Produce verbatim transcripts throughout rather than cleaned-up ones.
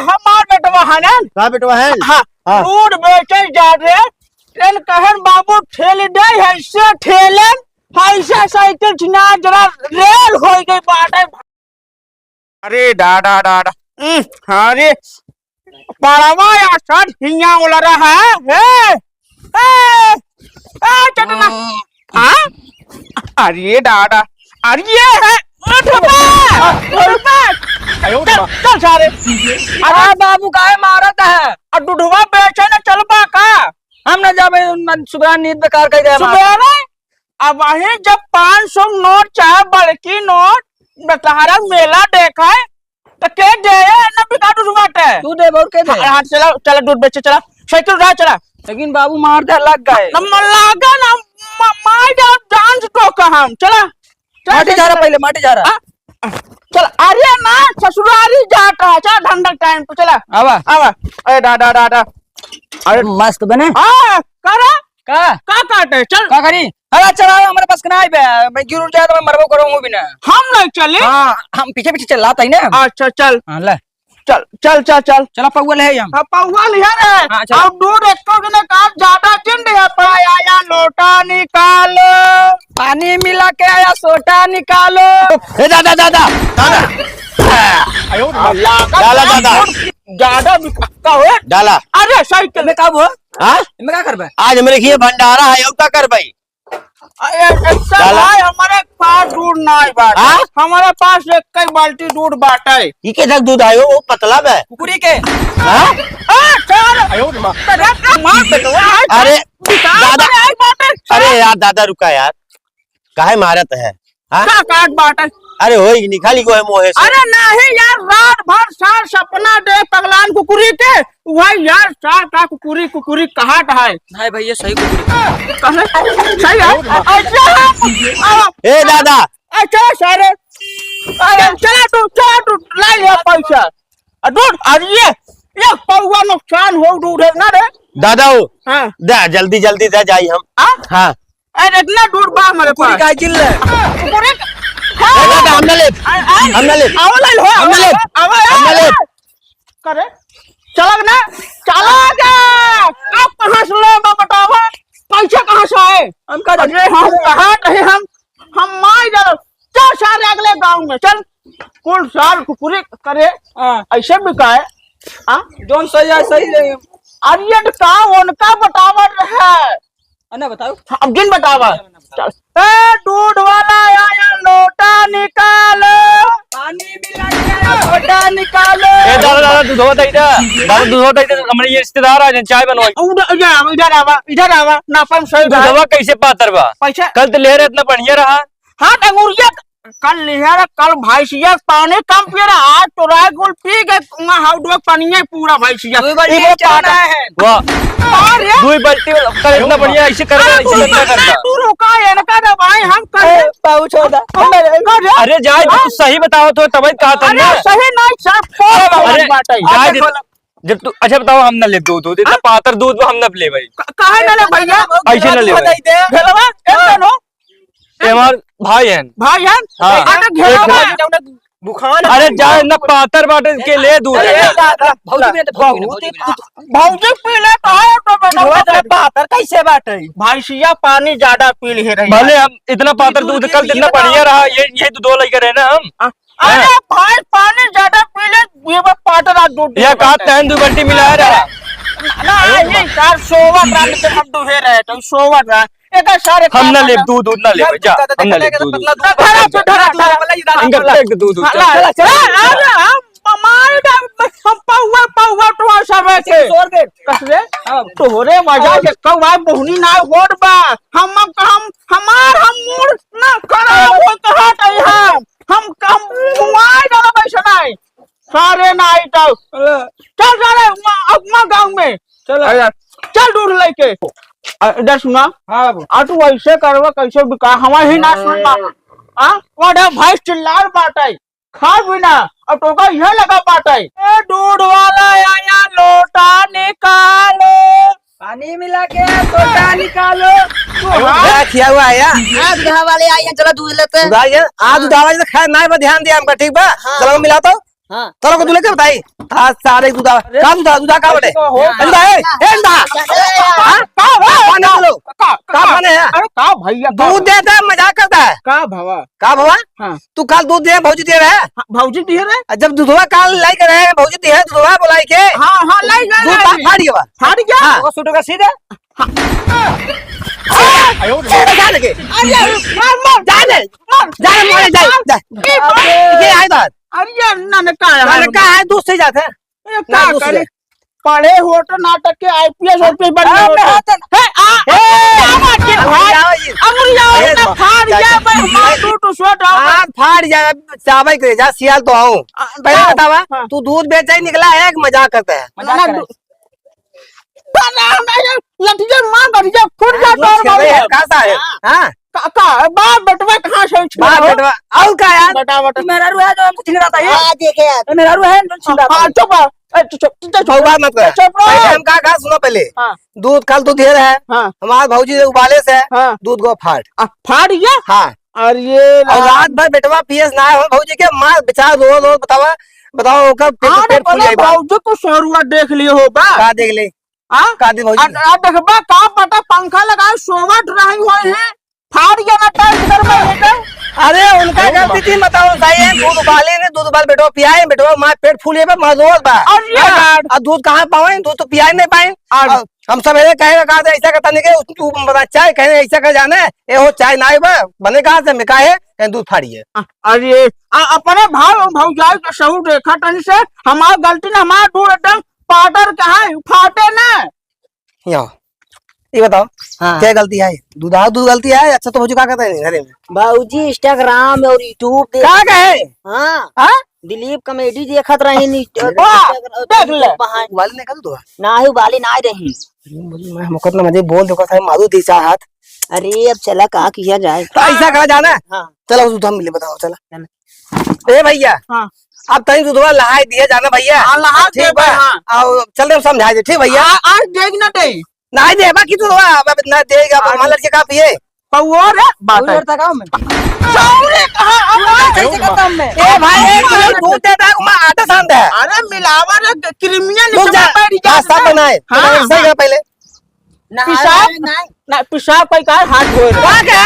हमार बेटवा है ना? का बेटवा है? हाँ, हाँ। दूध बेचे जात रहे, तेन कहन बाबू ठेल दे, ऐसे ठेलन, ऐसे साइकिल छिना जरा रेल होई गई बाटे। अरे डा, डा, डा, डा। उम, अरे, पड़वा या सर हिया उलरा है। हे, ए, ए, चटना। हाँ? अरे डा, डा। अरे ये है। उठ बे, उठ बे। चल, चल सारे। अरे बाबू काहे मारत है? अब दूधवा बेचे न चलबा का? हम न जाबे, उन सुबह नींद बेकार कर दे हमार। सुबह रे? अब वही जब पाँच सौ नोट चाहे बड़की नोट दशहरा मेला देखे, तो के दे, ए, न बिका दूध बाटे। तू दे, और के दे? हाँ, हाँ, चला, चला, दूध बेचे, चला। साइकिल उठा, चला। लेकिन बाबू मार दे, लग गए। न, म-, लागा ना, म-, मार दे, जान से तो कहम। चला, चला, माटी चला, झारा चला। पहले, माटी झारा। हाँ? चल, अरे ना, ससुरारी जाता है, चल, ठंडा टाइम पे, चला। आवा। आवा। अरे, डा, डा, डा, डा। अरे। मस्त बने। हाँ, करा। का? का काटे? चल। का करी? अरे चल, आवा, हमारे पास के ना आइबे। मैं गिर उड़ जाए तो मैं मरबो करूँ भी ना। हम नहीं चले। हाँ, हम पीछे पीछे चल लाता ही ना। अच्छा, चल। हाँ, ले। चल, चल, चल, चल। चला, पौवा ले हम। हाँ, पौवा लिया रे। हाँ, चल। अब दूध एक को जने का ज्यादा चिंड है, पाया या लोटा निकालो। पानी मिला के आया, सोटा निकालो। ए दादा, दादा, दादा। आयो, डाला, दादा। दूध ज्यादा बिकता हो। डाला। अरे, साइकिल में का हुआ? हाँ? इनमें का करबे? आज हमरे लिए भंडारा है, और का करबे? अरे, ऐसा डाला। भाई, हमारे पास दूध ना है बाटे। हाँ? हमारे पास एक ही बाल्टी दूध बाटे। ई के जग दूध आयो, वो पतला बे। कुकुरी के। हाँ? आ, सर। आयो रे माँ। तेरा का मार दे दो, आ, अरे, बिता दादा। मेरे आई बाटे, सर। अरे यार, दादा, रुका यार। काहे मारत है? हाँ? का काट बाटे? अरे, होई निकाली को है मुँहे से। अरे नहीं यार, रात भर सार सपना दे पगलान कुकुरी के, वही यार, सार का कुकुरी, कुकुरी कहात है। नहीं भैया, सही कुकुरी। कहे? सही है? अच्छा, आ, ए दादा। अच्छा, सारे। अरे, चला तू, चला तू, ला ले पैसा। आ, दूध, अरे ये, ये पौवा नुकसान हो, दूध है ना रे? दादा हो। हाँ। दे, जल्दी, जल्दी दे जाई हम। हाँ? हाँ। अरे, इतना दूध बा हमारे कुकुरी पास। का चिल्ले? कुकुरी का? ए दादा, हम ना लेब। आ, आ, हम ना लेब। आवा ले लो, हम ना लेब। आवा, आवा, हम ना लेब। करे? चलग ना? चलग! आप कहाँ से ले बा बतावा? पैसा कहाँ से आए? हम का अरे हम कहाँ रहे हम? हम माई जानो। चल सारे अगले गाँव में, चल। कुल साल कुकुरी करे, हाँ। ऐसे बिकाए। हाँ? जौन सही है, सही ले। अरे ये तो का उनका बतावत रहे। अन्ना बताओ। हाँ, अब जिन बतावा। चल। ए, दूध वाला आया, लोटा निकालो। पानी मिला के आया, लोटा निकालो। ए, दादा, दादा, दूधवा दे दे। दादा, दूधवा दे दे, हमरे ये रिश्तेदार आ जाए, चाय बनवाई। उधर, इधर आवा, इधर आवा, इधर आवा, ना अपन सही बात। दूधवा कैसे पातर बा? कैसे? कल तो ले रहे, इतना बढ़िया रहा। हाँ, डंगुरिया, कल लिहर, कल भैंसिया पानी कम पिए रहा, आज तोरा कुल पी के वहाँ हाउडवा पानी है पूरा भैंसिया। दो बाल्टी इधर चला पानी है। वाह। अरे। दो बाल्टी वाला, कल इतना बढ़िया ऐसे कर रहा है, अरे, ऐसे तू करता रुका, करता। तू रुका, इनका ना भाई, हम कर ए, बाबू छोड़ दे। हम कर दे। अरे जाए दे, तू सही बताओ तो तब कहा था अरे, ना। सही नहीं, सर, कौन अरे, बात है? जाए दे। जब तू, अच्छा बताओ, हम ना ले दूध, दूध, इतना हाँ? पातर दूध हम ना ले भाई। क-, काहे ना ले भैया? ऐसे ना ले भाई। बताई दे। भेलवा, एक हाँ। जन हो। ये हमार भाई हैं। भाई हैं? हाँ। अरे घेरा एक भाई। जौन बुखान अरे है। जा ना पातर बाटे के ले दूध। अरे दादा, भौजी में तो, भौजी में तो, भौजी में तो। भौजी पी ले तो है तो बेटा। बुढ़वा तो पातर कैसे बाटे? भैंसिया पानी ज्यादा पी ले रही भले है। हम इतना पातर दूध दूध कल कितना पी ले बढ़िया तो। रहा, ये, ये तो दो लेकर है ना हम। आ, अरे हाँ। भाई पानी ज्यादा पी ले, ये बा पातर आ दूध ये पी कहा बाटे। तहन दो बाल्टी मिला रहा। ना, ये चार सोवत रहा, लेकिन हम दुहे रहे, तो सोवत रहा। एकर सारे हम ना काम लेब, ना। दूध, दूध ना लेब, जा, हम ना लेब, दूध, दूध। धरा पे, धरा, धरा। इनका फेंक दे, दूध, दूध, हाँ, चल। ला, चल, चल। ए, अरे, हम मार डाल, हम पौवा, पौवा, तो सब है के। जोर दे। कस रे? हाँ। तोहरे वजह से कौआ बोहनी ना होत बा। हम, हम, हमार, हम मूड ना खराब हो, कहा तई हम। हम, हम मुआई डाला पैसा नहीं। सारे ना आई तो। चल सारे, वहाँ, अपना गाँव में। चल। अरे, चल दूध लेके। अ, इधर सुना। हाँ बाबू। आ तू ऐसे करवा, कैसे बिका, हमारे ही ना सुन बा। हाँ, वहाँ भैंस चिल्लार बाटे। खा भी ना, अब टोका यह लगा बाटे। ए, दूध वाला आया, लोटा निकालो। पानी मिला के लोटा निकालो। तू हाँ। क्या खिया हुआ है यार? आज गाँव वाले आए हैं, चलो दूध लेते हैं। दूध आ गया? आज दूध आवा, तो खैर ना, पर ध्यान दिया हमका, ठीक बा? हाँ। चलो मिला तो। हाँ। तोरा को दूल्हे के बताई? हाँ, सारे दूधा। अरे, का दूधा, दूधा का बटे? का हो? ए, दूधा, ए, ए, दूधा। अरे, हाँ? का, का, का, का, का, का, का, का बने है? अरे, का भैया, का दूध देता है, मजाक करता है। का भवा? का भवा? हाँ। तू काल दूध दे, भौजी दे रहे? हाँ, भौजी दे रहे? आ, जब दूधवा काल लाई के रहे, भौजी दे रहे, दूधवा बोलाई के? हाँ, हाँ, लाई गए, दूध लाई गए। फाड़ गया बा। फाड़ गया? हाँ। वो सूटो का सीधा? हाँ। सीधा जा लगे। अरे, मार, मार। जा ले। मार। जा ले, मार, जा, जा। ए, मार। ये आई बात। अरे, ना, ना, का है? ना, ना, का है? दूध से जाता है। ए, ना, का दूध से करे? जाता है। पढ़े हो तो नाटक के आईपीएस, ओपीएस बन गए हो तो। है, आ, ए, क्या बात है भाई? अंगुरिया ये ना फाड़ जा, जा, जा। भाई, मार दो तो सोच आओ। हाथ फाड़ जा, चाबई के जा, सियाल तो आओ। आ, पहले बताओ। बतावा, हाँ। तू दूध बेचे ही निकला है कि मजाक करता है? मजाक ना, कर रहा है। दू-, अरे, हम ये लठिया मार बढ़िया, फूट जा हाँ, तोर दूध बाबू। खेले है, कहाँ सा है? हाँ। हाँ। का, का, बाप बेटवा कहाँ से उठे बाप हो? बेटवा, और का यार? बेटा, बेटा। मेहरारू है जो हमको छिंगराता है। हाँ, देखे यार। ये मेहरारू है जो छिंगराता हाँ, है। चुप रहो। ए, चुप, चुप, चुप, चुप। बात मत कर। चुप रहो। पहले हम का, का सुनो पहले। हाँ। दूध कल दूध ढेर है। हाँ। हमार भौजी से उबाले से हाँ। दूध को फाड़। आ, फाड़ गया? हाँ। अरे और ला- रात भर बेटवा पीएस ना हो भौजी के, माँ बेचारा रो रो बतावा, बताओ ओकर पेट, अरे पेट फूल बोले जाई बा। भौजी को सरुआ देख लियो हो बा। का देख ले? हाँ? का दे भौजी? आ, आ देखबा का पता पंखा लगाए सोवत रही होई है, फाड़ गया ना टाइट घर में लेके। अरे उनका गलती थी, बताओ सही है, दूध उबाले ने, दूध उबाल बेटवा पियाए, बेटवा माँ पेट फूले बा, माँ रोवत बा। अरे हाँ? यार। आ दूध कहाँ पावे, दूध तो पियाए नहीं पाए। अरे। आ हम सब ये कहे का कहते ऐसा करता नहीं के, तू बता चाय कहे ऐसा कर जाने, ए हो चाय ना बा, बने कहाँ से मैं काहे, कहीं दूध फाड़ी है। अ-, अरे, आ, अपने भाव भौजाई के सहू देखा तनी से, हमार गलती ना, हमार दूध एकदम पाउडर के है, फाटे ना। यो, ये बताओ, हाँ। क्या गलती है? दूधा दूध गलती है? अच्छा, तो भौजी का कहता है घरे में? भौजी Instagram और YouTube देख का कहे? हाँ। हाँ? दिलीप comedy देखत रही नी, वाह, Instagram, देख ले। YouTube बहान। उबाली नहीं कर दूध? ना ही उबाली ना रही। अरे, मैं मुकत ना मजे बोल देखो, साहब, मारू दी चाहत। अरे, अब चला का किया जाए? तो ऐसा करा जाना? हाँ। चलो, दूध हम मिले, बताओ, चला। चल। ए भैया, हाँ। अब तनी दूधवा लहाई दिया जाना भैया। हाँ, लहाई ठीक दे बा? भाई, हाँ। आओ, चल दे, समझाई दे, ठीक भैया? हाँ, आज देख ना दे। नहीं दे, बाकी दूधवा, अब इतना देगा, अब आज हमारा लड़के का पिए? पौवा रे, बात है। उधर तक आओ मैं। जाओ रे, कहाँ, अब पौवा कैसे करता हूँ मैं? ए भाई, एक लीटर दूध देता है, मैं आटा सान दे। अरे, मिलावा रे, क्रीमिया रुक जा। निकलवा बैठ जा हाँ, सब ना। बनाए। हाँ, सही हाँ। कहा पहले। नहाए पिसाब, ना, पिसाब कोई का हाथ धोए रहे। का क्या?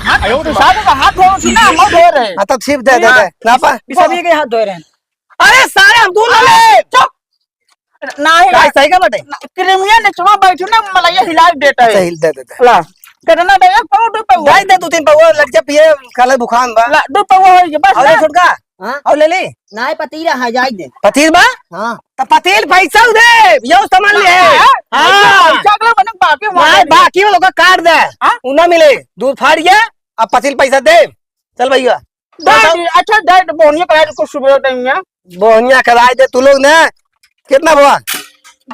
हाँ, पिसाब का हाथ धोए थी ना, हम धोए रहे। हाँ, तो छिप दे, दे, हाँ। दे। लापा। पिसाब ये के हाथ धोए रहे। अरे सारे हम दूध ना ले। चुप। ना ही काय ना। सही का बटे? ना, क्रीमिया निचवा बैठू ना, मलैया हिला देता है। सही, दे, दे, दे। ला। कितना दे? एक पाउडर पे हुआ। दे, दे, दो तीन पाउडर लग जा, पिए, काले बुखार बा। ला, दो पाउडर हो गया, बस और ना। ये छोटका? हाँ? और ले ली? नाय, पतीला है, जाई दे। पतील बा? हाँ। तो पतील पैसा दे, यो सामान ले। हाँ, हाँ। पैसा अगला बने बाकी वाला नहीं, दे। बाकी वालों का काट दे। हाँ? उ ना मिले, दूध फाड़ गया, अब पतील पैसा दे। चल भैया। दे दी, अच्छा, दे दे, बोहनिया कराए दे, कुछ सुबह टाइम में। बोहनिया कराए दे, तू लोग ना, कितना हुआ?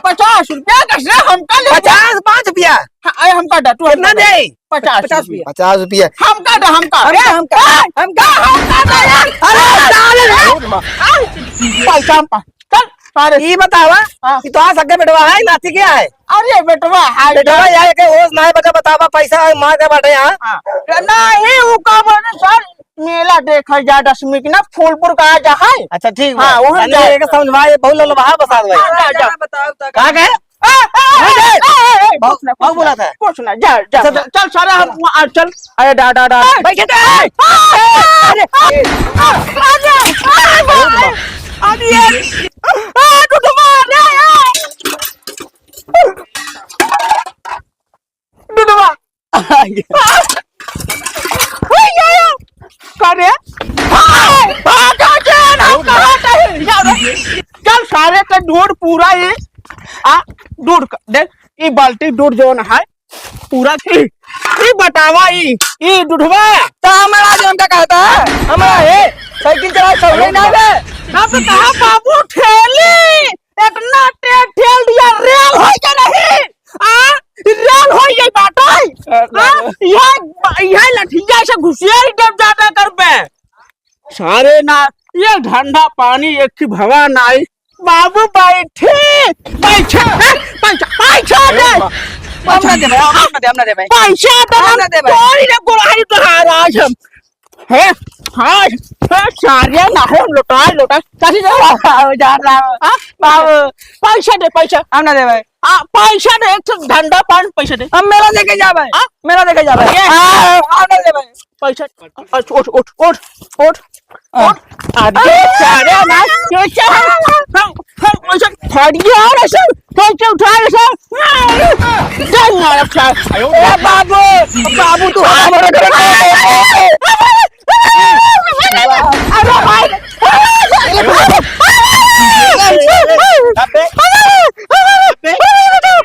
पचास रुपया का से हमका ले। पचास, पाँच रुपया? हाँ, अरे हमका दे, तू कितना हमका दे। दे? पचास पचास रुपया। पचास रुपया। हमका दे, हमका। हमका, हमका, ए, हमका। हमका दे यार। अरे, साले रे। आ, पैसा हम पा-, चल, सारे। ई बतावा हाँ। कि तोहार सगे बेटवा है, नाती क्या है? अरे, बेटवा है। बेटवा यार, के होश ना है, बता, बतावा, पैसा है, माँ के बाटे यहाँ। हाँ। नहीं, वो का बोले सर, मेला देखे जा दसमी के ना फूलपुर का आ जा है। अच्छा, ठीक बा। हाँ, वहाँ जाने जा। एक समझ में आए, बहुत लोग बाहर बसा दे। हाँ, जा, जा। बताओ तो का कहे? आ, आ, आ, नहीं, आ, नहीं। आ, आ, आ, बहुत, कुछ ना, बहुत कुछ बोला ना, था। कुछ ना, जा, जा, अच्छा, चल, चल, सारे हम, आ, चल। अरे, डा, डा, डा। बैठे थे। अरे, अरे, अरे, अरे, अरे, आ, डुडुआ, अरे, आ। डुडुआ। हुई गया। का रे? भाग, भाग, भाग, भाग, भाग, भाग। चल, सारे के ढूंढ पूरा ये। आ, ढूंढ क-, देख, ई बाल्टी ढूंढ जौन है, पूरा ई, ई बतावा ई, ई डुडुआ। तो हमारा जो हमका कहता है, हमारा है, साइकिल चलाए सब नहीं ना बे। ना तो कहा बाबू ठेली, इतना तेज ठेल दिया, रेल होई के नहीं? आ, रेल होई गई बाटे। आ, यह, यह लठिया से घुसिया ही जब ज्यादा कर बे। सारे ना, ये ठंडा पानी एक ही भवा नाई। बाबू बैठे, पैसा, पैसा, पैसा दे। हम ना देबे, हम ना देबे, हम ना देबे। पैसा दे, हम ना देबे। कोई ना गोलाई तो आज हम। हे, हाँ, हे, सारे ना हो, लौटा, लौटा। चाची, जाओ, आओ, जा रहा हूँ। हाँ, बाबू, पैसा दे, पैसा। हम ना देबै। आ, पैसा दे, एक ठो धंधा पान पैसा दे। हम मेला देखे जाबै। हाँ? मेला देखे जाबै। ये। हाँ, हम ना देबै। पैसा, उठ, उठ, उठ, उठ, उठ। हाँ। उठ। अरे, सारे ना, ये क्या है? हम, हम पैसा खा गया रे सर, पैसा उठा रे सर। चल ना रखा। ए बाबू, बाबू तू हमारे घर में। अरे भाई।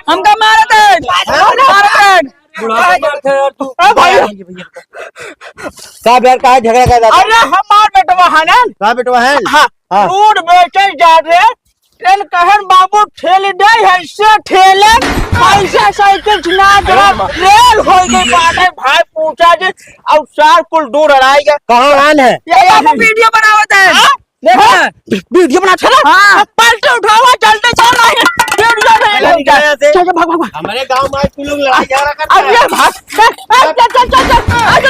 हमका मारत है, मारत है। बुढ़ापा मारत है यार तू। ए भाई। का यार, काहे झगड़ा करत है? अरे हमार बेटवा है ना। का बेटवा है? हाँ। हाँ। दूध बेचे जा रहे, तेल कहन बाबू ठेल दे है, से ठेले, पैसा साइकिल छिना जरा, रेल हो गई बाटे भाई, पूछा जे, अब सार कुल दूर अड़ाई गया। कहाँ आन है? ये बाबू वीडियो बनावत है। हाँ? देखा? हाँ। वी-, वीडियो बनात है ना? हाँ। अब पलटे उठावा, चलते चल रहे हैं। वीडियो नहीं चला निकल यहाँ से। चल, चल, भाग, भाग, भाग। हमारे गाँव में आज तू लोग लड़ाई झगड़ा करता अब है। ये भाग। ए, ए, चल, चल, चल, चल।